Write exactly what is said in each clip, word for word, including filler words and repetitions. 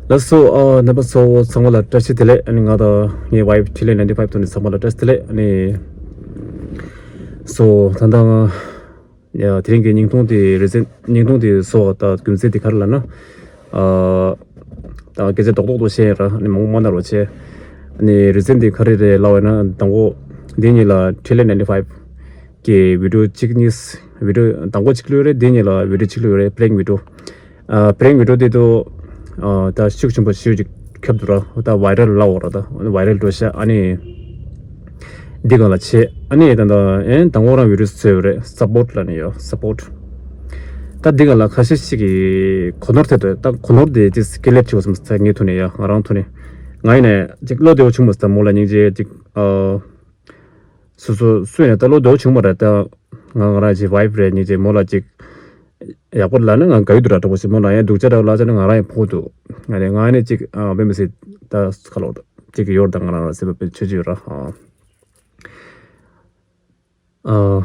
ལགས་སོ། ཨ། རྣམ་པ་ཚོ་ཚང་མ་ལ་བཀྲ་ཤིས་བདེ་ལེགས། ཨ་ནི་ང་དང་ངའི་ཝའི་ཕི་ཊི་ལེ་ནའིན་ཊི་ཕའིབ་ཐོག་ནས་ཚང་མ་ལ་བཀྲ་ཤིས་བདེ་ལེགས། ཨ་ནི་སོ་ད་ལྟ་ང་ཡ་དེ་རིང་གི་བརྙན་ཐུང་དེ་རི་ཛན་བརྙན་ཐུང་དེ་བཟོ་བ་ད་རྒྱུ་མཚན་དེ་ག་རེ་ལབ་ན། ཨ། ད་སྐད་ཆ་རྡོག་རྡོག་ཏུ་བཤད་ཡིན་ར། ཨ་ནི་མང་པོ་མ་གནང་རོགས་བྱས། ཨ་ནི་རི་ཛན་དེ་ག་རེ་རེད་ལབ་པ་ཡིན་ན། དང་པོ་འདི་གཉིས་ལ་ཕི་ཊི་ལེ་ནའིན་ཊི་ཕའིབ་གི་བི་ཌིའོ་གཅིག་གཉིས། བི་ཌིའོ་དང་པོ་གཅིག་བླུགས་ཡོད་རེད། འདི་གཉིས་ལ་བི་ཌིའོ་གཅིག་བླུགས་ཡོད་རེད། པེ་རེང་བི་ཌིའོ། ཨ། པེ་རེང་བི་ཌིའོ་དེ་ཚོ། ཨ། ད་ཤུགས་ཆེན་པོ་ཞེ་ཅིག་ཁྱབ་འདུག་ར། ད་ཝའི་རལ་ལབ་དགོས་ར། ད་ཝའི་རལ་འགྲོ་ཤག་ཨ་ནི་འདི་སྒང་ལ་བྱས། ཨ་ནི་ད་ད་ཨེ་དང་པོ་རང་བི་ཌིའོ་བཟོས་ཡོད་རེད། སབ་པོར་ཊི་ལབ་ནས་ཡོད། སབ་པོར་ཊི། ད་འདི་སྒང་ལ་ཁ་ཤས་ཤིག་གིས་གོ་ནོར་ཐེབས་འདུག་ད་གོ་ནོར་དེ་ཅིག་སྐེ་ལེབ་བྱེད་དགོས་བསམ་ས། ངའི་ཐོག་ནས་ཡ། ང་རང་ཐོག་ནས། ང་ཡིན་ནས་ཅིག་བློ་བདེ་པོ་བྱུང་མ་སོང་། མོ་ལ་སྙིང་རྗེ་ཅིག་ཨ། སོ་སོ་སུ་ཡིན་ན་ད་བློ་བདེ་པོ་བྱུང་མ་རེད། ད་ང་ང་རང་གི་ཝའི་ཕི་རེད། སྙིང་རྗེ། མོ་ལ་ཅིག་ཡག་པོ་ལབ་ན་ང་དགའ་གི་འདུག་ར། གྲོགས་པོ་ཞིག་མོ་ལ་ཡང་སྡུག་ཅག་འདྲ་བོ་ལབ་ཙང་ང་རང་ཡང་ཕོག་འདུག་ང་ནི་ང་ནི་ཅིག་ཨ། དཔེ་མི་སྲིད་ད་ཁ་ལོ་ཅིག་ཡོད་རེད། ད་ང་རང་རང་སེམས་པ་དཔེ་ཆོད་ཀྱི་ཡོད་ར། ཨ།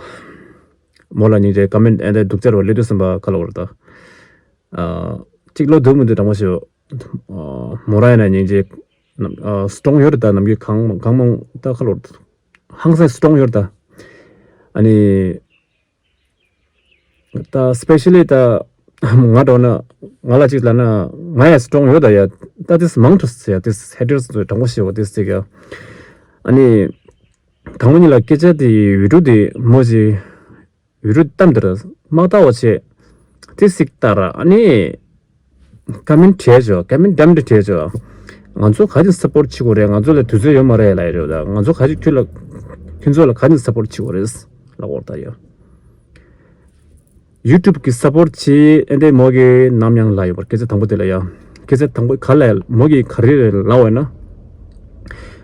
མོ་ལ་སྙིང་རྗེ། ཀ་མེན་ཊི་ཨེ་འདྲ་སྡུག་ཅག་འདྲ་བོ་སླེབས་དུས་ཙམ་པ་ཁ་ལོ་ར། ད་ཨ། ཅིག་བློ་སྡུག་མི་སྡུག་དྲང་མོ་ཞུ། ཨ། མོ་རང་ཡིན་ན་སྙིང་རྗེ། ཨ། སི་ཊོང་ཡོད་རེད། ད་ནམ་རྒྱུན་གང་གང་མང་ད་ཁ་ལོ་ར། ཧང་སང་སི་ཊོང་ཡོད་རེད། ད་ཨ་ནི། ད་སི་པེ་ཤ་ལི་ད་ང་འདྲ་བོ་ན། ང་ལ་ཅིག་ལབ་ན་ང་ཡང་སི་ཊོང་ཡོད་ད་ཡ། ད་དེ་མང་དུ་ཟེར་ཡ། དེ་ཧེ་ཊར་སི་དྲང་པོ་ཞེ་པོ་དེ་ཟེར་ཡ། ཨ་ནི་དང་པོ་ཉིད་ལ་སྐད་ཆ་དེ་བི་ཌིའོ་དེ་མོ་ཅིག་བི་ཌིའོ་གཏམ་དེར་མ་ལྟ་བ་བྱས་དེ་ཟིག་ལྟ་ར། ཨ་ནི་ཀ་མེན་ཊི་བྲིས་བྱོས། ཀ་མེན་ཊི་འདྲ་མི་འདྲ་བྲིས་བྱོས། ང་ཚོ་ག་ཅིག་སབ་པོར་ཊི་བྱེད་དགོས་རེད། ང་ཚོ་ལ་དུས་ཚོད་ཡོད་མ་རེད་ལབ་ཡ་རེད། ད་ང་ཚོ་ག་ཅིག་ཁྱོད་ལ་ཁྱོད་ཚོ་ལ་ག་ཅིག་སབ་པོར་ཊི་བྱེད་དགོས་རེད་ལབ་དགོས་རེད་ད་ཡ། ཡུ་ཊུབ་གི་སབ་པོར་ཊི་བྱེད་ཨེ་འདྲས་མོ་གི་ནམ་ཡང་ལབ་ཡོད་པར། སྐད་ཆ་དང་པོ་དེ་ལ་ཡ། སྐད་ཆ་དང་པོ་ག་ལ་ཡ་མོ་གི་ག་རེ་རེད་ལབ་པ་ཡིན་ན།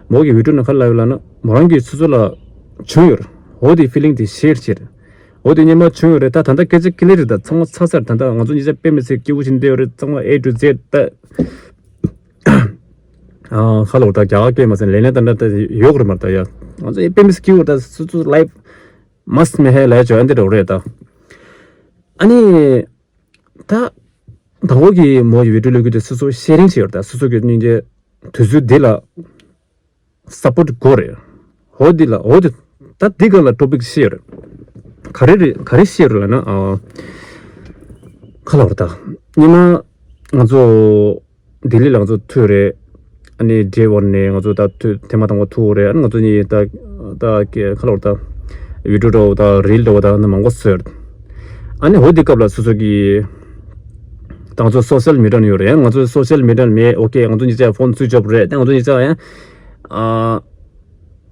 མོ་གི་བི་ཌིའོ་ནང་ག་ལ་ཡོད་ལབ་ན། མོ་རང་གི་སོ་སོ་ལ་བྱུང་ཡོད་རེད། འོ་དེ་ཕི་ལིང་དེ་ཤེར་བྱས་རེད། འོ་དེ་སྔོན་མ་བྱུང་ཡོད་རེད། ད་ད་ལྟ་སྐད་ཆ་ཀི་ལི་ཡར་རེད། ད་ཚང་མ་ཚར་ཚར། ད་ལྟ་ང་ཚོ་གཉིས་ཆ་དཔེ་མི་སྲིད་སྐྱིད་པོ་ཞིག་བསྡད་ཡོད་རེད། ཚང་མ་ཨེ་ཊུ་ཛེཌ་ད། ཨ། ཁ་ལོ་ད་རྒྱ་གར་སྐད་མ་ཟེར་ལེ་ལེ་ད་འདྲ་ད་ཡོད་རེད་མ་རེད་ད་ཡ། ང་ཚོ་དཔེ་མི་སྲིད་སྐྱིད་པོ། ད་སོ་སོ་ལའིབ་མ་སི་མེ་ཧེ་ལ་ཡ་ཅོ་ཨ་འདི་འདྲ་རེད་ད། ཨ་ནི། ད་དང་པོ་གི་མོ་ཡི་བི་ཌིའོ་བླུག་རྒྱུ་དེ་སོ་སོ་ཤེ་རིང་བྱས་ཡོད་རེད། ད་སོ་སོ་གི་སྙིང་རྗེ་དུས་ཚོད་འདི་ལ་སབ་པོར་ཊི་དགོས་རེད། འོ་འདི་ལ་འོ་འདི་ད་འདི་སྒང་ལ་ཊོ་པིག་བཤད་ཡོད་རེད། ག་རེ་རེད། ག་རེ་བཤད་ཡོད་རེད་ལབ་ན། ཨ། ག་ལབ་རེད། ད་སྔོན་མ་ང་ཚོ་ལྡི་ལི་ལ་ང་ཚོ་ཐུག་རེད། ཨ་ནི་ཌེ་ཝན་ནས་ང་ཚོ་ད་ཐུག་ཐེངས་མ་དང་པོ་ཐུག་རེད། ཨ་ནི་ང་ཚོ་གཉིས་ད་ད་ག་ལབ་རེད། ད་བི་ཌིའོ་འདྲ་བོ་ད་རིལ་འདྲ་བོ་ད་ནི་མང་པོ་བཟོས་རེད། ཨ་ནི་འོ་དེ་སྐབས་ལ་སོ་སོ་གི་ད་ང་ཚོ་སོ་ཤལ་མི་ཌི་ཡ་ནང་ཡོད་རེད། ང་ཚོ་སོ་ཤལ་མི་ཌི་ཡ་ནང་མེད། ཨོ་ཁེ། ང་ཚོ་གཉིས་ཆ་ཕོན་སུའིཆ་ཨོཕ་རེད། ད་ང་ཚོ་གཉིས་ཆ་ཡང་ཨ།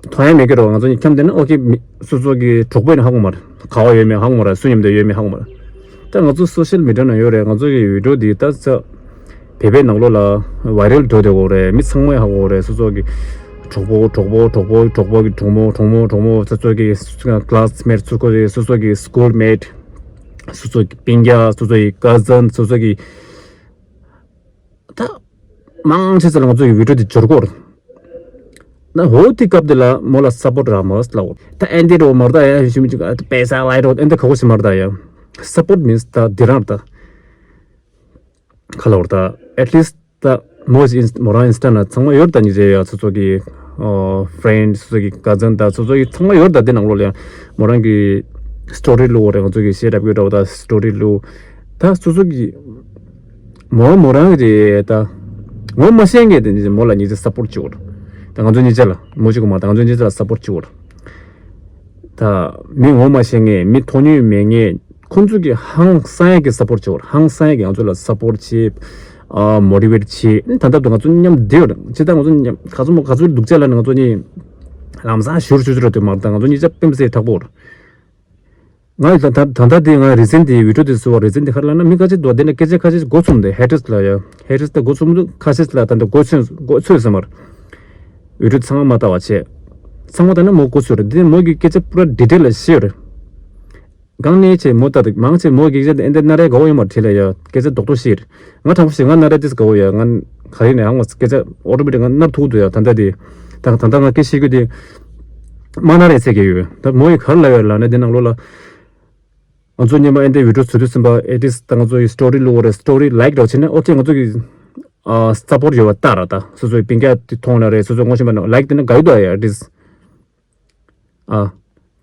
མཐོང་ཡ་མེད་ཀྱི་རེད། ང་ཚོ་གཉིས་འཁྱམས་བསྡད་ན་ཨོ་ཁེ། མི་སོ་སོ་གི་གྲོགས་པོ་ཡིན་ན་ཧ་གོ་མ་རེད། ག་པར་ཡོད་མེད་ཧ་གོ་མ་རེད། སུ་མཉམ་དུ་ཡོད་མེད་ཧ་གོ་མ་རེད། ད་ང་ཚོ་སོ་ཤལ་མི་ཌི་ཡ་ནང་ཡོད་རེད། ང་ཚོ་གི་བི་ཌིའོ་འདི་ད་ས་བོད་པའི་ནང་ལོགས་ལ་ཝའི་རལ་འགྲོ་བསྡད་ཡོད་རེད། མི་ཚང་མས་ཧ་གོ་རེད། སོ་སོ་གི་གྲོགས་པོ་གྲོགས་པོ་གྲོགས་པོ་གྲོགས་པོ་གི་གྲོགས་མོ་གྲོགས་མོ་གྲོགས་མོ། སོ་སོ་གི་ཀ་ལ་སི་མེཊ། སོ་སོ་གི་སོ་སོ་གི་སི་ཀུལ་མེཊ། སོ་སོ་གི་སྤུན་ཀྱག། སོ་སོ་གི་ཀ་ཟིན། སོ་སོ་གི་ད་མང་ཆེ་ཚོ་ལ་ང་ཚོ་ཡི་བི་ཌིའོ་འདི་འབྱོར་གོ་རེད། ན་འོ་དེ་སྐབས་དེ་ལ་མོ་ལ་སབ་པོར་ཊི་རག་མ་སོང་ལབ། ད་ཨེ་འདི་འདྲ་བོ་མ་རེད་ད་ཡ། ཞུ་མི་ཅིག་ཨ་ད་པེ་ས་ལ་ཡ་འདྲ་བོ་ཨེ་འདི་ག་གོ་ཞིག་མ་རེད་ད་ཡ། སབ་པོར་ཊི་མིན་སི་ད་འདི་རང་རེད་ད། ག་ལབ་རེད་ད། ཨེཊ་ལིསི་ཊི་ད་མོ་ཞིག་ཨིན་མོ་རང་ཨིན་སི་ཊ་ནང་ཚང་མ་ཡོད་རེད་ད། སྙིང་རྗེ་ཡ། སོ་སོ་གི་ཨོ་ཕི་རེན་ཌི། སོ་སོ་གི་ཀ་ཟིན་དང་སོ་སོ་གི་ཚང་མ་ཡོད་རེད་ད། འདི་ནང་ལོགས་ལ་ཡང་མོ་རང་གི་སི་ཊོ་རི་བླུག་ཡོད་རེད། ང་ཚོ་གི་གཞས་འདྲ་པོ་འདྲ་བོ་ད་སི་ཊོ་རི་བླུག་ད་སོ་སོ་གི་མོ་མོ་རང་གི་རེད་ད། ངོ་མ་ཤེས་མཁན་དེ་མོ་ལ་སྙིང་རྗེ་སབ་པོར་ཊི་བྱེད་ཡོད་རེད། ད་ང་ཚོ་གཉིས་ཆ་ལ་མོ་གཅིག་པོ་མ་རེད། ད་ང་ཚོ་གཉིས་ཆ་ལ་སབ་པོར་ཊི་བྱེད་ཡོད་རེད། ད་མི་ངོ་མ་ཤེས་མཁན། མི་མཐོང་མྱོང་མེད་མཁན། ཁོང་ཚོ་གིས་ཧང་སང་ཡ་གི་སབ་པོར་ཊི་བྱེད་པ་རེད། ཧང་སང་ཡ་གི་ང་ཚོ་ལ་སབ་པོར་ཊི་བྱེད། ཨ། མོ་ཊི་ཝེཊ་བྱེད། ད་ལྟ་བར་དུ་ང་ཚོ་མཉམ་བསྡད་ཡོད་རེད། ཇི་ལྟར་ང་ཚོ་མཉམ་ག་ཚོད་མོ་ག་ཚོད་སྡུག་ཅག་ལབ་ན་ང་ཚོ་གཉིས་ལམ་སང་ཞུར་ཞུར་འགྲོ་དུས་མ་རེད། ད་ང་ཚོ་གཉིས་ཆ་དཔེ་མི་སྲིད་དྲག་པོ་རེད། ང་ད་ད་ད་ལྟ་དེ་ང་རི་ཛན་དེ་བི་ཌིའོ་དེ་བཟོ་བ་རི་ཛན་དེ་ག་རེ་ལབ་ན། མི་ཁ་ཤས་འདུག་དེ་ནས་སྐད་ཆ་ཁ་ཤས་མགོ་ཚོམ་དེ་ཧེ་ཊར་སི་ལ་ཡ། ཧེ་ཊར་སི་དེ་མགོ་ཚོམ་འདུག་ཁ་ཤས་ལ་ད་འདི་མགོ་ཚོས་མགོ་ཚོས་ཟེར་མར། བི་ཌིའོ་ཚང་མ་མ་ལྟ་བ་བྱས། ཚང་མ་ལྟ་ན་མོ་མགོ་ཚོས་རེད། དེ་མོ་གི་སྐད་ཆ་པུ་ར་ཌི་ཊེལ་ལ་བཤད་ཡོད་རེད། གང་ནས་བྱས་མོ་ལྟ་དུས་མང་ཆེ་མོ་གི་སྐད་ཆ་དེ་ཨེ་འདི་སྣ་རལ་དགའ་བོ་ཡོད་མ་རེད་ལ་ཡ། སྐད་ཆ་རྡོག་རྡོག་བཤད་རེད། ང་དྲང་པོ་བཤད། ང་སྣ་རལ་ཏིས་དགའ་བོ་ཡ། ང་ག་རེ་ནས་ཧང་བ་སྐད་ཆ་ཨོ་ཊོ་མེ་ཊིག་ང་སྣར་ཐུག་འདུག་ཡ། ད་ལྟ་དེ་ད་ད་ལྟ་ང་སྐད་བཤད་རྒྱུ་དེ་མ་སྣ་རལ་ཚད་ཀྱི་ཡོད། ད་མོ་ཡི་ག་རེ་ལབ་ཡོད་ལབ་ན། དེ་ནང་ལོགས་ལ་ང་ཚོ་སྔོན་མ་ཨེ་འདི་བི་ཌིའོ་བཟོ་དུས་ཙམ་པ་ཨེ་ཏིས་ད་ང་ཚོ་ཡི་སི་ཊོ་རི་བླུག་ཡོད་རེད། སི་ཊོ་རི་ལའིཀ་འདྲ་བོ་བྱས་ན་ཨོ་ཁེ། ང་ཚོ་གི་ ཨ་སཔོར་ཊི་ཡོད་པ་ལྟ་ར། ད་སོ་སོའི་སྤུན་ཀྱག་དེ་མཐོང་ན་རེད། སོ་སོ་ངོ་ཤེས་པ་ན་ལའིཀ་དེ་ན་དགའ་ཡོད་ད་ཡ། ཨ་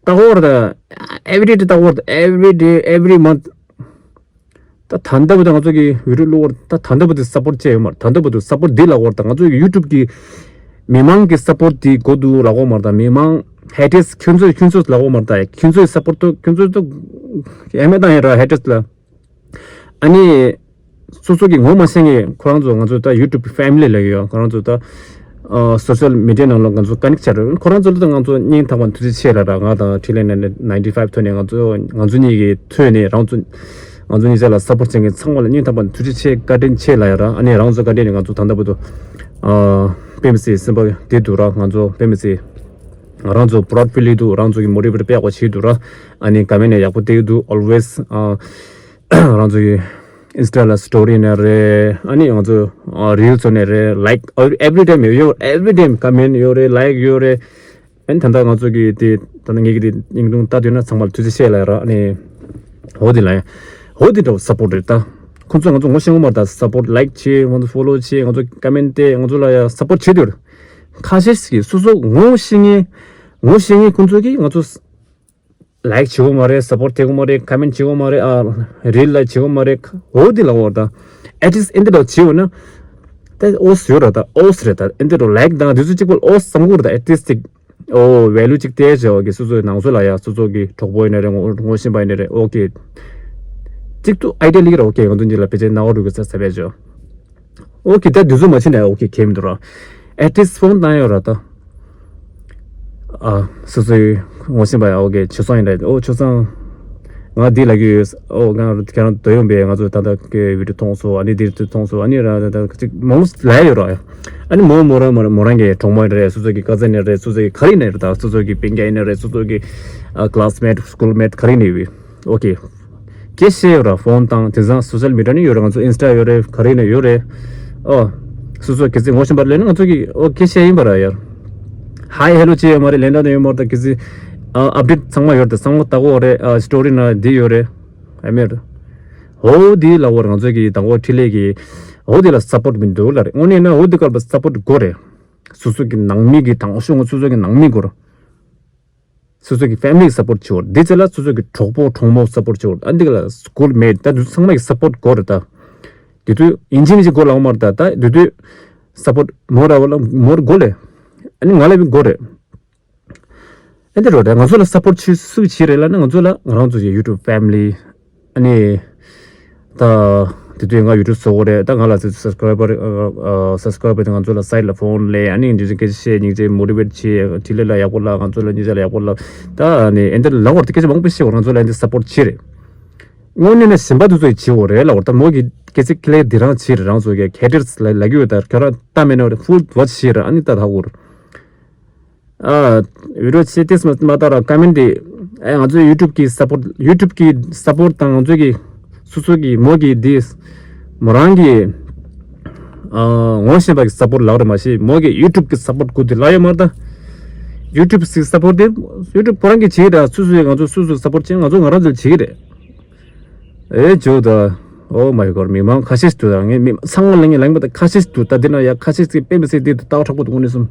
ལྟ་གོ་ར། ད་every day ལྟ་གོ་ར། every day, every month. ད་ད་ལྟ་བུ་ད་ང་ཚོ་གི་བི་ཌིའོ་བླུག་གོ་ར། ད་ད་ལྟ་བུ་དེ་སཔོར་ཊི་བྱས་ཡོད་མ་རེད། ད་ལྟ་བུ་དེ་སཔོར་ཊི་འདི་ལབ་གོ་ར། ད་ང་ཚོ་གི་ཡུ་ཊུབ་གི་མི་མང་གི་སཔོར་ཊི་འདི་དགོས་འདུག་ལབ་གོ་མ་རེད། ད་མི་མང་ཧེ་ཊར་སི་ཁྱོད་ཚོས་ཁྱོད་ཚོས་ལབ་གོ་མ་རེད། ད་ཁྱོད་ཚོའི་སཔོར་ཊི་ཁྱོད་ཚོས་ད་ཨེ་མེད་ད་ཡ་ར་ཧེ་ཊར་སི་ལ། ཨ་ནི་སོ་སོ་གི་ངོ་མ་ཤེས་མཁན་ཁོ་རང་ཚོ་ང་ཚོ་ད་ཡུ་ཊུབ་ཕེ་མི་ལི་ལབ་ཡོད། ཁོ་རང་ཚོ་ད་ཨ་སོ་ཤལ་མི་ཌི་ཡ་ནང་ལ་ང་ཚོ་ཀ་ནེག་ཊི་བྱས་རེད། ཁོ་རང་ཚོ་ལ་ད་ང་ཚོ་སྙིང་ཐག་པ་ཐུགས་རྗེ་ཆེ་ལབ་ར། ང་དང་ཁྲི་ལས་ནས་ནའིན་ཊི་ཕའིབ་ཐོན་ནས་ང་ཚོ་ང་ཚོ་གཉིས་ཀྱི་ཐོན་ནས་རང་ཚོ་ང་ཚོ་གཉིས་ཆ་ལ་སཔོར་ཊི་བྱེད་མཁན་ཚང་མ་ལ་སྙིང་ཐག་པ་ཐུགས་རྗེ་ཆེ། བཀའ་དྲིན་ཆེ་ལབ་ཡ་ར། ཨ་ནི་རང་ཚོ་བཀའ་དྲིན་ནས་ང་ཚོ་ད་ལྟ་བར་དུ་ཨ་དཔེ་མི་སྲིད་སེམས་པ་བདེ་འདུག་ར། ང་ཚོ་དཔེ་མི་སྲིད་རང་ཚོ་པ་རའུ་ཌི་ཕིལ་ལི་འདུག་རང་ཚོ་གི་མོ་ཊི་ཝེ་ཊི་དཔེ་ཡག་པོ་བྱེད་འདུག་ར། ཨ་ནི་ཀོ་མེན་ཊི་ནས་ཡག་པོ་བལྟས་འདུག་ཨོལ་ཝེ་སི་ཨ། རང་ཚོ་གི་ཨིན་སི་ཊ་ལ་སི་ཊོ་རི་ནས་རེད། ཨ་ནི་ང་ཚོ་རིལ་སི་ནས་རེད། ལའིཀ་ཨེ་བི་རི་ཊའིམ་ཡོད། ཨེ་བི་རི་ཊའིམ་ཀོ་མེན་ཊི་ཡོད་རེད། ལའིཀ་ཡོད་རེད། ཨ་ནི་ད་ལྟ་ང་ཚོ་གི་དེ་ད་ལྟ་ངེད་ཀྱི་དེ་སྙིང་ཐུང་ལྟ་དུས་ན་ཚང་མ་ལ་ཐུགས་རྗེ་ཆེ་ལབ་ཡ་ར། ཨ་ནི་འོ་དེ་ལ་ཡ་འོ་དེ་འདྲ་བོ་སཔོར་ཊི་རེད། ད་ཁོང་ཚོ་ང་ཚོ་ངོ་ཤེས་ངོ་མ་རེད། ད་སཔོར་ཊི་ལའིཀ་བྱེད། ང་ཚོ་ཕོ་ལོ་བྱེད། ང་ཚོ་ཀོ་མེན་ཊི་བལྟས། ང་ཚོ་ལ་ཡ་སཔོར་ཊི་བྱེད་དུས་ཁ་ཤས་ཤིག་སོ་སོ་ངོ་ཤེས་མཁན་ངོ་ཤེས་མཁན་ཁོང་ཚོ་གིས་ང་ཚོ་ལའིཀ་བྱེད་གོ་མ་རེད། སཔོར་ཊི་བྱེད་གོ་མ་རེད། ཀོ་མེན་ཊི་བྱེད་གོ་མ་རེད། ཨ་རིལ་ལ་བྱེད་གོ་མ་རེད། འོ་དེ་ལ་འོ་ད་ཨེཊ་ལིསཊ་ཨེ་འདི་འདྲ་བྱེད་འོ་ན་ད་ཨོ་སི་ཡོད་ར། ད་ཨོ་སི་རེད། ད་ཨེ་འདི་འདྲ་ལའིཀ་དང་དེ་ཚོ་གཅིག་པོ་ཨོ་སི་བསམ་གོ་ར། ད་ཨེཊ་ལིསཊ་ཅིག་ཨོ་ཝེ་ལུ་ཅིག་སྟེར་བྱས་འོ་གི་སོ་སོའི་ནང་སོ་ལ་ཡ་སོ་སོ་གི་གྲོགས་པོ་ཡིན་ན་རེད། ངོ་ངོ་ཤེས་པ་ཡིན་ན་རེད། འོ་གི་གཅིག་ཏུ་ཨའི་ཌི་ཡ་ལིག་ར། འོ་གི་ང་ཚོ་འདི་ལ་ཕལ་ཆེར་ན་འོ་རུ་གི་ས་ས་བས་བྱས་འོ། ཨོ་ཀེ། ད་དུས་ཚོད་མ་ཕྱིན་ན་ཨོ་ཀེ་གལ་མི་འདུག་ར། ཨེཊ་ལིསཊ་ཕོན་བཏང་ཡོད་ར་ད། ཨ་སོ་སོའི་ངོ་ཤེས་པ་ཡ་ཨོ་ཀེ་ཆོས་བཟང་ཡིན་ར། ཨོ་ཆོས་བཟང་། ང་འདི་ལ་གི་ཡོད། ཨོ་ང་ཁྱེད་རང་འདོད་ཡོང་པས། ང་ཚོ་ད་ལྟ་གི་བི་ཌིའོ་མཐོང་སོང་། ཨ་ནི་འདིར་མཐོང་སོང་། ཨ་ནི་ར་ད་ད་ཅིག་མང་པོ་ལབ་ཡོད་ར། ཨ་ནི་མོ་མོ་རང་མོ་རང་མོ་རང་གི་གྲོགས་མོ་ཡིན་རེད། སོ་སོ་གི་ཀ་ཛིན་ཡིན་རེད། སོ་སོ་གི་ག་རེ་ཡིན་རེད། ད་སོ་སོ་གི་སྤུན་ཀྱག་ཡིན་རེད། སོ་སོ་གི་ཨ་ཀི་ལ་སི་མེཊ་སི་ཀུལ་མེཊ་ག་རེ་ཡིན་རེད། ཨོ་ཀེ། སྐད་བཤད་ཡོད་ར། ཕོན་བཏང་དེང་སང་སོ་ཤལ་མི་ཌི་ཡ་ནི་ཡོད་ར། ང་ཚོ་ཨིན་སི་ཊ་ཡོད་རེད། ག་རེ་ནས་ཡོད་རེད། ཨོ། སོ་སོ་གལ་སྲིད་ངོ་ཤེས་པ་ལབ་ན་ང་ཚོ་གི་ཨོ་སྐད་བཤད་ཡིན་པ་ར་ཡ། ཧའི་ཧེ་ལོ་བྱས་ཡོད་མ་རེད། ལན་འདྲ་ནས་ཡོད་མ་རེད། ད་གལ་སྲིད་ཨ་ཨབ་ཌེཊ་ཚང་མ་ཡོད་རེད། ད་བསམ་བློ་བཏང་གོ་རེད། ཨ་སི་ཊོ་རི་ན་འདི་ཡོད་རེད། ཨ་མེད་རེད། ཨོ་འདི་ལ་འོ་ར་ང་ཚོ་གི་དང་པོ་འཕྲིན་ལས་ཀྱི་ཨོ་འདི་ལ་སཔོར་ཊི་མི་འདུག་ལབ་རེད། དངོས་གནས་ན་ཨོ་འདི་སྐབས་ལ་སཔོར་ཊི་དགོས་རེད། སོ་སོ་གི་ནང་མི་གི་དང་ཤོག་སོ་སོ་གི་ནང་མི་དགོས་ར། སོ་སོ་གི་ཕེ་མི་ལི་སཔོར་ཊི་བྱེད་དགོས་རེད། དེ་ཚེ་ལ་སོ་སོ་གི་གྲོགས་པོ་གྲོགས་མོ་སཔོར་ཊི་བྱེད་དགོས་རེད། ཨ་འདི་ག་ལ་སི་ཀུལ་མེཊ་ད་དུ་ཚང་མ་གི་སཔོར་ཊི་དགོས་རེད། ད་དེ་དུས་ཡིན་གཅིག་མིན་གཅིག་དགོས་ལ་འོ་མ་རེད། ད་ད་དེ་དུས་སཔོར་ཊི་མོ་ར་བ་ལ་མོར་དགོས་ལེ། ཨ་ནི་ང་ལ་བི་དགོས་རེད། ཨ་འདི་རོ་རེད། ང་ཚོ་ལ་སཔོར་ཊི་སུ་བྱེད་རེད་ལབ་ན་ང་ཚོ་ལ་ང་རང་ཚོ་གི་ཡུ་ཊུབ་ཕེ་མི་ལི། ཨ་ནི། ད། དེ་དུས་ང་ཡུ་ཊུབ་བཟོ་གོ་རེད། ད་ང་ལ་སབ་སི་ཀ་རའི་བར་ཨ་ཨ་སབ་སི་ཀ་རའི་བར་དེ་ང་ཚོ་ལ་སའིཌ་ལ་ཕོན་ལས། ཨ་ནི་འདི་ཚོ་སྐད་ཆ་བཤད། སྙིང་རྗེ་མོ་ཊི་ཝེཊ་བྱེད། འཕྲིན་ལས་ལ་ཡག་པོ་ལབ། ང་ཚོ་ལ་གཉིས་ཆ་ལ་ཡག་པོ་ལབ། ད་ཨ་ནི་ཨེ་འདི་ལབ་བར་དུ་སྐད་ཆ་མང་པོ་བཤད་བར་ང་ཚོ་ལ་ཨེ་འདི་སཔོར་ཊི་བྱེད་རེད། དངོས་གནས་ན་གཞན་པ་དེ་ཚོ་ཡི་བྱེད་དགོས་རེད་ལབ་བར། ད་མོ་གི་སྐད་ཆ་ཁི་ལེ་འདི་རང་བྱེད་རེད། རང་ཚོ་གི་ཧེ་ཊར་སི་ལ་ལབ་ཀྱི་ཡོད། ད་ཁྱོད་རང་ལྟ་མེད་ན་ཧྥུལ་ཝ་ཆི་བྱེད་རེད། ཨ་ནི་ད་ད་གོ་རེད། ཨ་བི་ཌིའོ་ཆེ་ཏིས་མ་མ་ལྟ་ར་ཀོ་མེན་ཊི་དེ་ཨ་ང་ཚོའི་ཡུ་ཊུབ་ཀྱི་སཔོར་ཊི་ཡུ་ཊུབ་ཀྱི་སཔོར་ཊི་དང་ང་ཚོའི་གི་སོ་སོ་གི་མོ་གི་དེ་མོ་རང་གི་ཨ་ངོ་ཤེས་པ་གི་སཔོར་ཊི་ལབ་རེད་མ་གཞི་མོ་གི་ཡུ་ཊུབ་ཀྱི་སཔོར་ཊི་དགོས་དེ་ལབ་ཡོད་མ་རེད། ད་ཡུ་ཊུབ་ཀྱི་སཔོར་ཊི་དེ་ཡུ་ཊུབ་ཁོ་རང་གིས་བྱེད་ཀྱི་རེད། སོ་སོས་ང་ཚོ་སོ་སོ་སཔོར་ཊི་བྱེད། ང་ཚོ་ང་རང་ཚོས་བྱེད་ཀྱི་རེད། ཨེ་ཇོ་ད། ཨོ་མའི་གོཌ། མི་མང་ཁ་ཤས་འདུག་ད་ངས་མི་ཚང་མ་ལ་ངས་ལན་པ་ད་ཁ་ཤས་འདུག་ད་འདི་ན་ཡ་ཁ་ཤས་ཅིག་དཔེ་མི་སྲིད་འདི་ད་ལྟ་བ་དྲག་པོ་འདུག་དངོས་གནས་སོང་།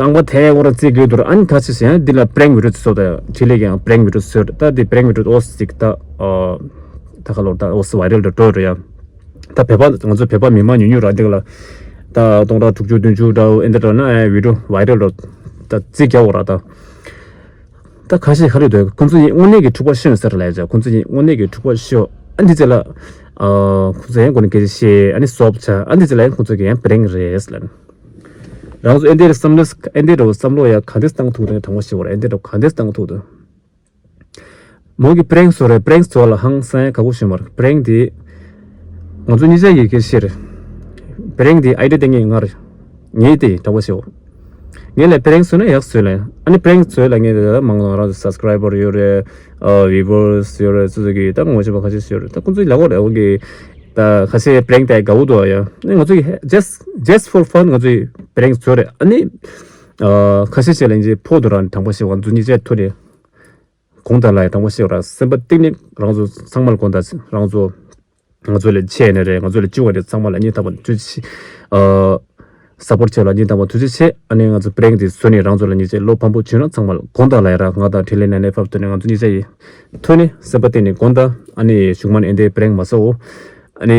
རྐང་པ་ཐལ་བོ་ར་རྩེ་དགོས་འདུག་ཨ་ནི་ཁ་ཤས་ཤིག་ཡང་འདི་ལ་པྲེང་བི་ཌིའོ་བཟོ། ད་འཕྲིན་ལས་ཀྱང་པྲེང་བི་ཌིའོ་བཟོས། ད་འདི་པྲེང་བི་ཌིའོ་ཨོ་སི་ཅིག་ད་ཨ་ད་ཁ་ལོར་ད་ཨོ་སི་ཝའི་རལ་ད་འགྲོ་རེད་ཡ། ད་བོད་པ་ང་ཚོ་བོད་པ་མི་མང་ཉུང་ཉུང་ར་འདི་ལ་ད་སྟོང་ཕྲག་དྲུག་ཅུ་བདུན་ཅུ་འདྲ་བོ་ཨེ་འདི་འདྲ་ན་ཨ་བི་ཌིའོ་ཝའི་རལ་འགྲོ་ད་རྩེ་རྒྱག་འོ་ར་ད། ད་ཁ་ཤས་ཁ་ལུད་དུ་ཁོང་ཚོ་ཡིན་དངོས་གནས་ཀྱི་འཁྲུག་པ་ཤོད་ཟེར་ལས་ཀྱང་ཁོང་ཚོ་ཡིན་དངོས་གནས་ཀྱི་འཁྲུག་པ་ཤོད། ཨ་འདི་ཚེ་ལ་ཨ་ཁོང་ཚོ་ཡང་ཁོ་ནས་སྐད་ཆ་བཤད། ཨ་ནི་སོབ་ཆ། ཨ་འདི་ཚེ་ལ་ཡང་ཁོང་ཚོ་གི་ཡང་པྲེང་རེད་ལ། རང་ཚོ་ཨེ་འདི་རེད་བསམ་བློ་ཨེ་འདི་རེད་བསམ་བློ་ཡང་ག་འདྲས་བཏང་ཐུབ་དང་དྲང་པོ་ཞིག་བར་ཨེ་འདི་རེད་ག་འདྲས་བཏང་ཐུབ་དང་། མོ་གི་པྲེང་བཟོ་རེད། པྲེང་བཟོ་ལ་ཧང་སང་ཡ་ག་གུ་ཞིག་མར་པྲེང་འདི་ང་ཚོ་གཉིས་ཆ་ཡི་གེ་ཤེར། པྲེང་འདི་ཨའི་ཌི་ཡ་དེ་ངས་ངར། ངས་དེ་གྲགས་པ་ཞེའོ། ངས་ལས་པྲེང་བཟོས་ན་ཡག་བཟོས་ལ། ཨ་ནི་པྲེང་བཟོས་ལ་ངས་དེ་མང་ལ་རང་ཚོ་སབ་སི་ཀ་རའི་བར་ཡོད་རེད། ཨ་བིའུ་ཝར་སི་ཡོད་རེད། སོ་སོ་གི་ད་ངོ་ཤེས་པ་ཁ་ཤས་ཤིག་ཡོད་རེད། ད་ཁོང་ཚོས་ལབ་གོ་རེད། འོ་གི་ད་ཁ་ཤས་པྲེང་དེ་དགའ་བོ་འདུག་ཡ། ཨ་ནི་ང་ཚོ་གི་just just for fun ང་ཚོས་པྲེང་བཟོས་རེད། ཨ་ནི་ཨ་ཁ་ཤས་ཤིག་ལ་ངས་ཕོག་འདུག་རང་དྲང་པོ་ཞེ་བ་ང་ཚོ་གཉིས་ཆ་ཐུག་རེད། གོང་དང་ལ་ཡ་དྲང་པོ་བཤད་པ་ར་སེམས་པ་གཏིང་ནས་རང་ཚོ་ཚང་མ་ལ་དགོངས་དག་རང་ཚོ་ ང་ཚོ་ལས་ཆེ་ནས་རེད། ང་ཚོ་ལས་བཅུ་བ་རེད། ཚང་མ་ལ་སྙིང་ཐག་པ་ནས་ཐུགས་རྗེ་ཆེ། ཨ། སཔོར་ཊི་བྱས་ལ་སྙིང་ཐག་པ་ཐུགས་རྗེ་ཆེ། ཨ་ནི་ང་ཚོ་པི་རེང་འདི་བཟོས་ནས་རང་ཚོ་ལ་ཉེས་ཆད་ལོ་ཕམ་པོ་བྱུང་ན་ཚང་མ་ལ་དགོངས་དག་ལབ་ཡ་ར། ང་དང་འཕྲིན་ལས་ནས་ནས་ཕབ་ཐོན་ནས་ང་ཚོ་ཉེས་ཆད་ཡིན་ཐོན་ནས་སེམས་པ་གཏིང་ནས་དགོངས་དག་ཨ་ནི་གཞུག་མ་ནས་ཨེ་འདྲའི་པི་རེང་མ་བཟོ་འོ། ཨ་ནི་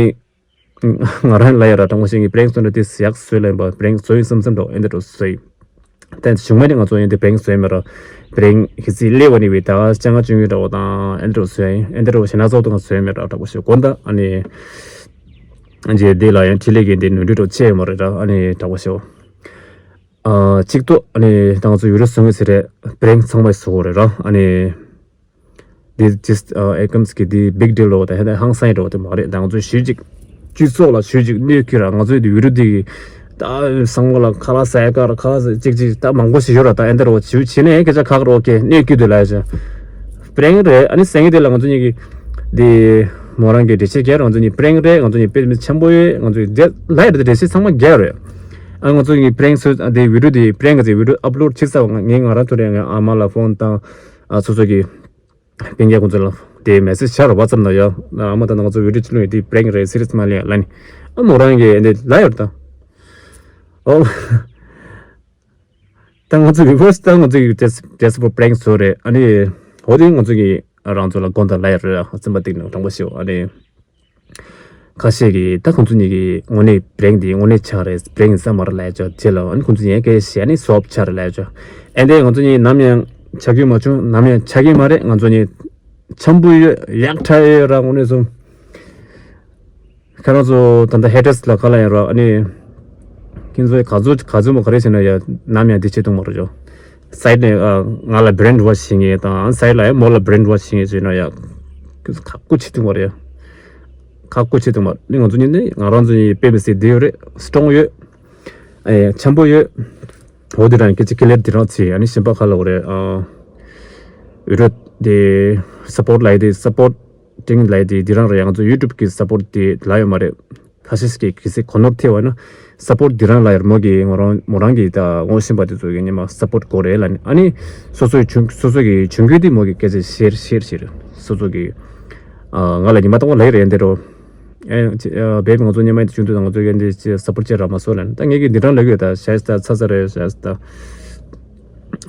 ང་རང་ལ་ཡ་ར་དྲང་པོ་བཤད་ངས་པི་རེང་བཟོ་འདྲ་དེ་ཡག་བཟོས་ལ་ཡིན་པ། པི་རེང་བཟོ་ཡིན་བསམ་བསམ་འགྲོ་ཨེ་འདྲ་འགྲོ་བཟོ་ཡིན། ད་གཞུག་མ་ནས་ང་ཚོ་ཡང་དེ་པི་རེང་བཟོས་མེད་ར། པི་རེང་གི་ཚིག་སླེབས་པ་ནས་བའི་ད་ལྕང་ང་བཅུ་ཡོད་འདྲ་བོ་དང་ཨེ་འདྲ་བཟོས་ཡིན། ཨེ་འདྲ་བོ་ཞེ་ན་ཚོགས་དུ་ང་བཟོས་མེད་ར། དྲང་པོ་བཤད་དགོངས་དག་ཨ་ནི། རྗེས་འདི་ལ་ཡང་འཕྲིན་ལས་ཀྱི་འདི་ནོར་འཁྲུལ་འགྲོ་ཆེ་ཡོད་མ་རེད་ར། ཨ་ནི་དྲང་པོ་བཤད། ཨ། གཅིག་ཏུ་ཨ་ནི་ད་ང་ཚོ་ཡུ་རོ་བཟོ་ངེས་ཟེར་རེད། པི་རེང་ཚང་མས་བཟོ་དགོས་རེད་ར། ཨ་ནི། འདི་just ཨ་ཨེ་ཀམ་སི་གི་འདི་བིག་ཌིལ་རོ་དང་ཧེ་ད་ཧང་སང་རོ་དེ་མ་རེད། ད་ང་ཚོས་ཞུས་ཅིག་སྤྱི་ཚོགས་ལ་ཞུས་ཅིག་གནོད་ཀྱི་ར། ང་ཚོས་འདི་བི་རུ་འདི་ད་སང་ལ་ཁ་ལ་ཟས་ཀ་ར་ཁ་ལ་ཟས་ཅིག་ཅིག་ད་མང་པོ་ཞིག་ཡོད་ར། ད་ཨེ་འདི་རོ་ཞུ་བྱེད་ནས་སྐད་ཆ་ཁག་རོ་ཀེ་གནོད་ཀྱི་འདུག་ལ་ཡ་ཅིག་པི་རེང་རེད། ཨ་ནི་སེང་གེ་དེ་ལ་ང་ཚོ་གཉིས་ཀྱི་འདི་མོ་རང་གི་འགྲེལ་བཤད་རྒྱག་ང་ཚོ་གཉིས་པི་རེང་རེད། ང་ཚོ་གཉིས་དཔེ་མི་ཆེན་པོ་ཡོད། ང་ཚོ་གཉིས་ལ་ཡ་རེད། འགྲེལ་བཤད་ཚང་མ་རྒྱག་རེད། ཨ་ང་ཚོ་གཉིས་པི་རེང་ཚོ་འདི་བི་རུ་འདི་པི་རེང་གི་བི་རུ་ཨབ་ལོཌ་བྱེད་ས་ངས་ང་རང་ཐོ་རེད། ངའི་ཨ་མ་ལ་ཕོན་བཏང་། ཨ་སོ་སོ་གི་སྤུན་ཀྱག་ཁོང་ཚོ་ལ་དེ་མེ་སེ་ཇི་ཤར་ཝ་ཊི་སེབ་ནང་ཡ། ཨ་མ་ད་ང་ཚོ་བི་ཌིའོ་ཅིག་ལོན་དེ་པི་རེང་རེད། སི་རི་ཡས་མ་ལེ་ལ་ནི། ཨ་མོ་རང་གི་འདི་ལ་ཡོད་ད། ཨོ། ད་ང་ཚོ་བི་ཝར་སི་ད་ང་ཚོ་གི་ཇེ་སི་ཇེ་སི་པོ་པི་རེང་བཟོ་རེད། ཨ་ནི་འོ་དེ་ང་ཚོ་གི་རང་ཚོ་ལ་དགོངས་དག་ལ་ཡོད་རེད། སེམས་པ་གཏིང་ནས་དྲང་པོ་ཞུ། ཨ་ནི། ཁ་ཤས་ཀྱིས་ད་ཁོང་ཚོ་གཉིས་ཀྱིས་དངོས་གནས་པི་རེང་འདི་དངོས་གནས་ཆགས་རེད། པི་རེང་ཡིན་ས་མ་རེད་ལབ་ཡ་ཅིག་བྱེད་ལ། ཨ་ནི་ཁོང་ཚོ་གཉིས་ཀྱིས་ཞེ་ནི་སོབ་ཆགས་རེད་ལབ་ཡ་ཅིག་ཨེ་འདྲས་ང་ཚོ་གཉིས་ནམ་ཡང་ཆགས་རྒྱུ་མ་བྱུང་། ནམ་ཡང་ཆགས་ཀྱི་མ་རེད། ང་ཚོ་གཉིས་འཆམ་པོ་ཡོད། ཡག་ཐག་ཡོད་ར། དངོས་གནས་སོང་། ཁྱེད་རང་ཚོ་ད་ལྟ་ཧེ་ཊར་སི་ལ་ག་ལ་ཡིན་ར། ཨ་ནི་ཁྱེད་ཚོས་ག་ཚོད་ག་ཚོད་མོ་ག་རེ་བྱས་ན་ཡ་ནམ་ཡང་འདི་བྱེད་ཐུབ་མ་རེད་ཅོ། སའིཌ་ནས་ཨ་ང་ལ་བྷི་རེན་ཝོཤ་བྱེད་མཁན་དང་སའིཌ་ལ་ཡང་མོ་ལ་བྷི་རེན་ཝོཤ་བྱེད་མཁན་བྱས་ན་ཡ། ཁག་པོ་བྱེད་ཐུབ་མ་རེད་ཡ། ཁག་པོ་བྱེད་ཐུབ་མ་རེད། ང་ཚོ་གཉིས་ནི་ང་རང་ཚོ་གཉིས་དཔེ་མི་སྲིད་བདེ་ཡོད་རེད། སི་ཊོང་ཡོད། ཨེ་འཆམ་པོ་ཡོད། འོ་དེ་རང་སྐད་ཆ་ཀི་ལེར་དེ་རང་ཚེ་ཨ་ནི་གཞན་པ་ག་ལ་འོ་རེད། ཨ་ཡུ་རོ་དེ་སཔོར་ཊི་ལ་ཡི་དེ་སཔོར་ཊི་ཊིང་ལབ་ཡ་དེ་འདི་རང་རེད། ང་ཚོ་ཡུ་ཊུབ་གི་སཔོར་ཊི་དེ་ལབ་ཡོད་མ་རེད། ཁ་ཤས་ཀྱིས་གལ་སྲིད་གོ་ནོར་ཐེབས་པ་ན་སཔོར་ཊི་འདི་རང་ལབ་ཡོད་རེད། མོ་གིས་ང་རང་མོ་རང་གིས་ད་ངོ་ཤེས་པ་དེ་ཚོ་གིས་ཉི་མ་སཔོར་ཊི་དགོས་རེད་ལབ་ནས། ཨ་ནི་སོ་སོའི་གྱོང་སོ་སོ་གི་གྱོང་གུད་དེ་མོ་གིས་སྐད་ཆ་ཤེར་ཤེར་བྱེད་རེད། སོ་སོ་གི་ཨ་ང་ལ་ཉི་མ་རྟག་པར་ལབ་ཡོད་རེད་འདི་རོ། ཨེ་ཅེ་ཨ་བེབ་ང་ཚོ་ཉི་མ་དེ་བྱུང་དུས་ད་ང་ཚོ་གིས་འདི་ཅེ་སཔོར་ཊི་བྱེད་ར་མ་སོང་ལབ་ནས། ད་ངས་གིས་འདི་རང་ལབ་ཡོད་ད། ཤ་སྟག་ཚ་ཚ་རེད་ཤ་སྟག་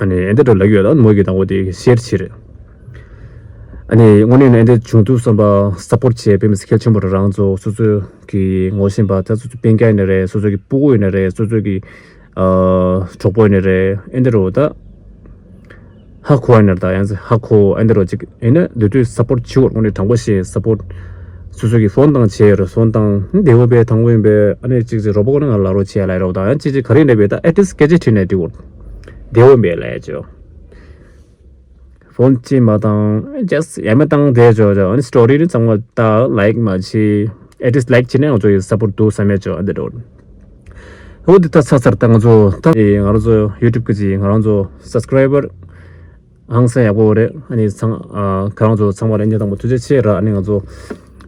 ཨ་ནི་ཨེ་འདི་འདྲ་ལབ་ཡོད་ད། མོ་གིས་དང་པོ་དེ་ཤེར་བྱེད་རེད། ཨ་ནི་དངོས་གནས་ནས་ཨེ་འདི་བྱུང་དུས་བསམ་པ་སཔོར་ཊི་བྱེད་དཔེ་མི་སྲིད་གལ་ཆེན་པོ་རེད། རང་ཚོ་སོ་སོ་གི་ངོ་ཤེས་པ་ད་སོ་སོ་སྤུན་ཀྱག་ཡིན་ན་རེད། སོ་སོ་གི་སྤུ་གུ་ཡིན་ན་རེད། སོ་སོ་གི་ཨ་གྲོགས་པོ་ཡིན་ན་རེད། ཨེ་འདི་རོ་ད་ཧ་གོ་ཡིན་ན་རེད། ད་ཡང་ཧ་གོ་ཨེ་འདི་རོ་ཅིག་ཡིན་ན་དེ་དུས་སཔོར་ཊི་བྱེད་དགོས། དངོས་གནས་དྲང་པོ་བཤད། སཔོར་ཊི་སོ་སོ་གི་ཕོན་བཏང་བྱས་ཡོད་རེད། ཕོན་བཏང་བདེ་བོ་བས་དང་པོ་ཡིན་པས། ཨ་ནི་ཅིག་ཅིག་རོགས་པ་ཁོ་ན་ང་ལ་རོགས་བྱས་ལ་རོགས་དང་ཡང་ཅིག་ཅིག་ག་རེ་ཡིན་ན་བས་ད་ཨེ་ཊི་རེ་སི་སྐད་ཆ་དྲིས་ནས་འགྲིག་གོ། བདེ་བོ་མེད་ལ་ཡ་ཅོ། ཕོན་ཅི་མ་བཏང་ཇ་སི་ཡ་མ་བཏང་བསྡད་ཅོ་ཅོ། ཨ་ནི་སི་ཊོ་རི་ནི་ཚང་མ་ད་ལའིཀ་མ་བྱེད། ཨེ་ཊི་རེ་སི་ལའིཀ་བྱེད་ནས་ང་ཚོ་ཡི་སཔོར་ཊི་འདུག་བསམ་ཡ་ཅོ། ཨ་འདི་འགྲོ། འོ་འདི་ད་ཚར་ཚར་ད་ང་ཚོ་ད་ཨེ་ང་རང་ཚོ་ཡུ་ཊུབ་གི་ཅིག་ང་རང་ཚོ་སབ་སི་ཀ་རའི་བར་ཧང་སང་ཡག་པོ་རེད། ཨ་ནི་ཚང་ཨ་ཁ་རང་ཚོ་ཚང་མ་ལ་སྙིང་ཐག་པ་ཐུགས་རྗེ་ཆེ་ར། ཨ་ནི་ང་ཚོ་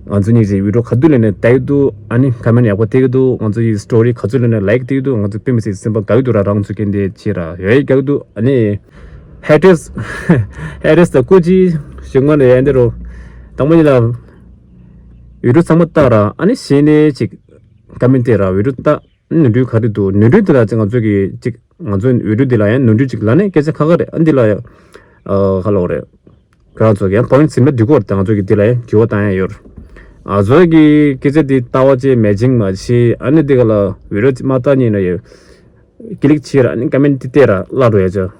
ང་ཚོ་གཉིས་ཀྱི་བི་ཌིའོ་ག་དུས་ལ་ནས་བལྟ་གི་འདུག་ཨ་ནི་ཀོ་མེན་ཊི་ཡག་པོ་བལྟ་གི་འདུག་ང་ཚོ་ཡི་སི་ཊོ་རི་ག་ཚོད་ལ་ནས་ལའིཀ་བལྟ་གི་འདུག་ང་ཚོ་དཔེ་མི་སྲིད་སེམས་པ་དགའ་གི་འདུག་ར། རང་ཚོ་གི་འདི་ཅི་ར་ཡོད་ཡོད་དགའ་གི་འདུག་ཨ་ནི་ཧེ་ཊར་སི་ཧེ་ཊར་སི་དང་སྐུ་མཁྱེན་གཞུག་མ་ནས་ཡང་འདི་རུ་དང་པོ་ཉིད་ལ་བི་ཌིའོ་ཚང་མ་བལྟ་ར། ཨ་ནི་གཞི་ནས་ཅིག་ཀོ་མེན་ཊི་བལྟ་ར། བི་ཌིའོ་བལྟ། ནོར་འཁྲུལ་ག་རེ་འདུག་ནོར་འཁྲུལ་དེ་ལ་ཅིག་ང་ཚོ་གི་ཅིག་ང་ཚོའི་བི་ཌིའོ་འདི་ལ་ཡང་ནོར་འཁྲུལ་ཅིག་ལབ་ནས་སྐད་ཆ་ཁ་ཁ་རེད། ཨ་འདི་ལ་ཡང་ཨ་ག་ལབ་རེད། ཁྱེད་རང་ཚོ་གི་ཡང་པོ་ཡིན་ཊི་ཟིན་ན་འགྲིག་གི་རེད། ད་ང་ཚོ་གི་འདི་ལ་ཡང་འགྱུར་བ་བཏང་ཡ་ཡོད་རེད། ང་ཚོ་གི་སྐད་ཆ་འདི་ལྟ་བ་ཅིག་མེ་ཅིང་མ་བྱེད། ཨ་ནི་འདི་ག་ལ་བི་ཌིའོ་ཅིག་མ་ལྟ་ཉིན་ན་ཡོད་ཀི་ལིག་བྱེད་ར། ཨ་ནི་ཀོ་མེན་ཊི་འདི་བལྟས་ར་བརླག་འགྲོ་ཡ་ཅོ།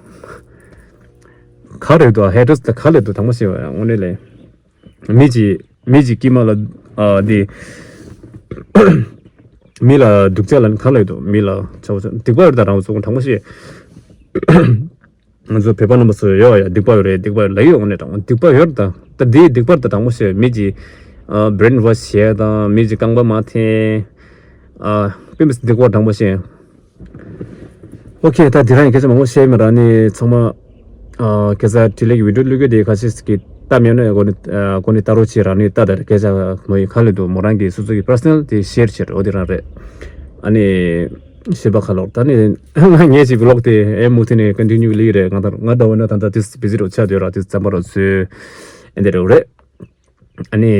ག་རེད་འདུག་ཧེ་ཊར་སི་ད་ག་ལ་འདུག་དང་པོ་ཤེས་པ་ཡང་དངོས་གནས་ལས། མི་གཅིག་མི་གཅིག་དཀྱིལ་མ་ལ་ཨ་དེ་མི་ལ་སྡུག་ཅག་ལ་ནི་ག་ལ་ཡོད་དོ། མི་ལ་ཆ་བ་ཆ་སྡིག་པ་ཡོད་ད་རང་ཚོ་དྲང་པོ་བཤད། ང་ཚོ་བོད་པ་རྣམ་པ་ཚོ་ཡོད་ཡ་སྡིག་པ་ཡོད་རེད། སྡིག་པ་ཡོད་ལ་ཡོད་ངོ་ནས་དྲང་པོ་སྡིག་པ་ཡོད་ད། ད་དེའི་སྡིག་པ་ད་དྲང་པོ་བཤད། མི་གཅིག་ཨ་བྷི་རེན་ཝོཤ་བྱས་དང་མི་གཅིག་རྐང་པ་མ་འཐེན། ཨ་དཔེ་མི་སྲིད་སྡིག་པ་དྲང་པོ་བཤད། ཨོ་ཁེ། ད་དེ་རང་ཡི་སྐད་ཆ་མང་པོ་བཤད་མེད་ར། ནི་ཚང་མ་ཨ་ཁ་སང་འཕྲིན་ལས་ཀྱི་བི་ཌིའོ་བླུགས་རྒྱུ་དེ་ཁ་ཤས་ཀྱིས་ལྟ་མེད་ན་ཡང་གོ་ནི་ཨ་གོ་ནི་ལྟ་རོགས་བྱེད་ར། ནི་ལྟ་དེར་སྐད་ཆ་མ་ཡིན་ག་ལ་འདུག་མོ་རང་གི་སོ་སོ་གི་པར་སོ་ནལ་དེ་ཤེར་བྱེད་རོགས། དེ་རང་རེད། ཨ་ནི་ཞེས་པ་ཁ་ལོར་ད་ནི་ང་ངས་ཅིག་བི་ལོག་དེ་ཨེ་མུ་མཐུད་ནས་ཀོན་ཊི་ནིའུ་ལི་རེད། ང་ད་ང་ད་འོ་ན་ད་ད་དེ་བི་ཟི་རོ་ཆགས་དེ་ར། དེ་ཙམ་པ་རོ་བཟོས་ཨེ་འདི་རོ་རེད། ཨ་ནི།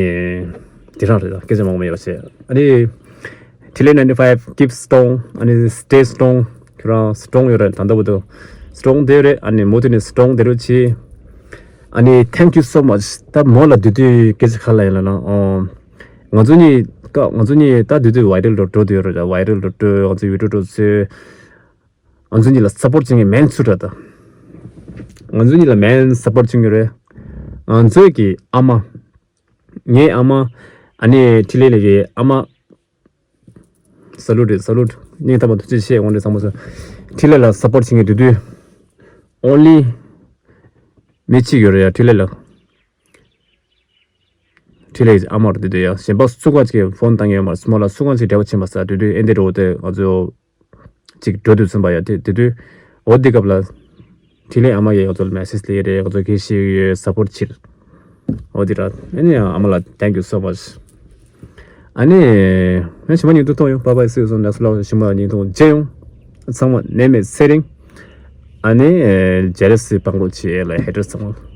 དེ་རང་རེད། ད་སྐད་ཆ་མང་པོ་མེད་པ་བྱས། ཨ་ནི་ཐི་ལེ་ninety five, keep strong, ཨ་ནི་stay strong. ཁྱོད་རང་strong ཡོད་རེད། ད་ལྟ་བར་དུ་strong་བསྡད་ཡོད་རེད། ཨ་ནི་མུ་མཐུད་ནས་strong་བསྡད་རོགས་གྱིས། ཨ་ནི་thank you so much. ད་མོ་ལ་དེ་དུས་སྐད་ཆ་ག་རེ་ལབ་ཡིན་ལབ་ན། ཨོ། ང་ཚོ་གཉིས་ཀ་ང་ཚོ་གཉིས་ད་དེ་དུས་viral་འགྲོ་འགྲོ་དུས་རེད། viral་འགྲོ་འགྲོ། ང་ཚོ་YouTube་འགྲོ་ཚེ། ང་ཚོ་གཉིས་ལ་support་བྱེད་མཁན་main་སུ་རེད་ད། ང་ཚོ་གཉིས་ལ་main་support་བྱེད་མཁན་རེད། ང་ཚོའི་གི་ཨ་མ། ངའི་ཨ་མ། ཨ་ནི་ཐི་ལེ་ལགས་ཀྱི་ཨ་མ། salute རེད། salute། སྙིང་ཐག་པ་ཐུགས་རྗེ་ཆེ། དངོས་གནས་ཚང་མ་ཚོ། ཐི་ལེ་ལ་support་བྱེད་མཁན་དེ་དུས་only་མི་གཅིག་ཡོད་རེད་ཡ། ཐི་ལེ་ལགས། ཐི་ལེ་ཨ་མ་རེད། དེ་དུས་ཡ་གཞན་པ་སུ་གང་ཅིག་གིས་phone་བཏང་མཁན་ཡོད་མ་རེད། སུ་མོ་ལ་སུ་གང་ཅིག་འབྲེལ་བ་བྱེད་མ་ས། དེ་དུས་ཨེ་འདི་འགྲོ་དེ་ང་ཚོ་ཅིག་འགྲོ་དུས་ཚུན་པ་ཡ། དེ་དེ་དུས་འོ་དེ་སྐབས་ལ་ཐི་ལེ་ཨ་མ་ཡས་ང་ཚོ་ལ་message་སླེབས་རེད། ང་ཚོ་སྐད་ཆ་བཤད་ཡོད། support་བྱེད། འོ་དེ་ར། ཨ་ནི་ཨ་མ་ལ་thank you so much། ཨ་ནི་ངས་ཞི་མ་ཉིན་ཐོ་ཐོང་ཡོང་། bye bye, see you soon, next vlog། ཞི་མ་ཉིན་ཐོང་མཇལ་ཡོང་། ཚང་མ་ནད་མེད་ཚེ་རིང་། ཨ་ནི་jealousy་སྤང་རོགས་གྱིས་ལ་haters་ཚང་མ།